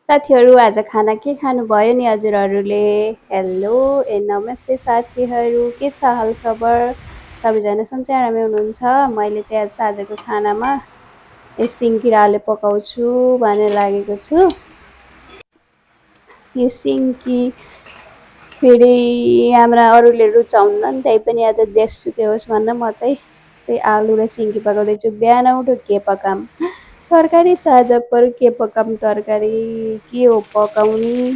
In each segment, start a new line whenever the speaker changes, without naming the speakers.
साथीहरू आज खाना के खानुभयो नि हजुरहरूले? हेलो नमस्ते साथीहरू, के छ हालखबर? सबैजना सन्चै आरामै हुनुहुन्छ? मैले चाहिँ आज साँझको खानामा सिन्की र आलु पकाउँछु भनेर लागेको छु। यो सिन्की फेरि हाम्रा अरूले रुचाउन्न नि, त्यही पनि आज जेसुकै होस् भनेर म चाहिँ त्यही आलु र सिन्की पकाउँदैछु। बिहान उठो के पकाऊँ तरकारी, साँझ पर के पकाऊँ तरकारी, के हो पकाउने?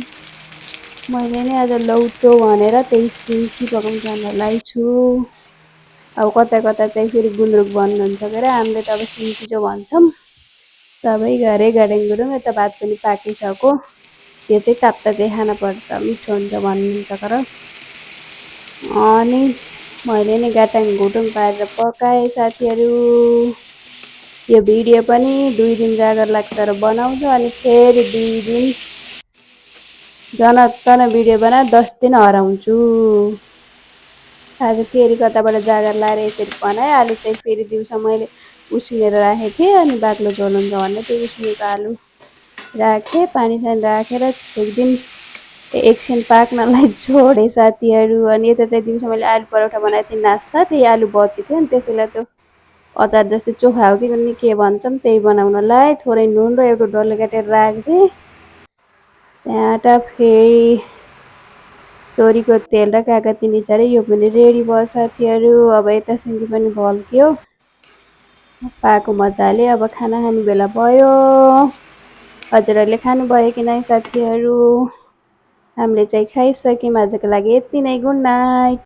मैले नै आज लौटो भनेर त्यही सिन्की पकाउनु जान छु। अब कता कता चाहिँ फेरि गुन्द्रुक भन्नुहुन्छ के अरे, हामीले त अब सिन्की जो भन्छौँ। सबै घरै गडेङ गुरुङ। यता भात पनि पाकिसक्यो, यो चाहिँ तात्ता चाहिँ खानुपर्छ, मिठो हुन्छ भन्नुहुन्छ तर। अनि मैले नै गाटाङ घुटुङ पारेर पकाएँ साथीहरू। यो भिडियो पनि 2 दिन जागर लाग्छ र बनाउँछु, अनि फेरि 2 दिन जनातन भिडियो बना 10 दिन हराउँछु। आज फेरि कताबाट जागर लाएर यसरी बनाएँ। आलु चाहिँ फेरि दिउँसो मैले उसिनेर राखेको थिएँ, अनि बाक्लो झोल हुन्छ भन्ने त्यो उसिनेको आलु राखेँ, पानी सानी राखेर एकदिन एकछिन पाक्नलाई छोडेँ साथीहरू। अनि यता चाहिँ दिउँसो मैले आलु पराठा बनाएको थिएँ नास्ता, त्यही आलु बची थियो, अनि त्यसैलाई त्यो अचार जस्तो चोखा हो कि के भन्छन् त्यही बनाउनलाई थोरै नुन र एउटा डल्ले काटेर राखिदिएँ। त्यहाँबाट फेरि तोरीको तेल र कागती मिसाएर यो पनि रेडी भयो साथीहरू। अब यता सिन्की पनि भल्क्यो, पाएको मजाले। अब खाना खाने बेला भयो। हजुरहरूले खानुभयो कि नै साथीहरू? हामीले चाहिँ खाइसक्यौँ। आजको लागि यति नै, गुड नाइट।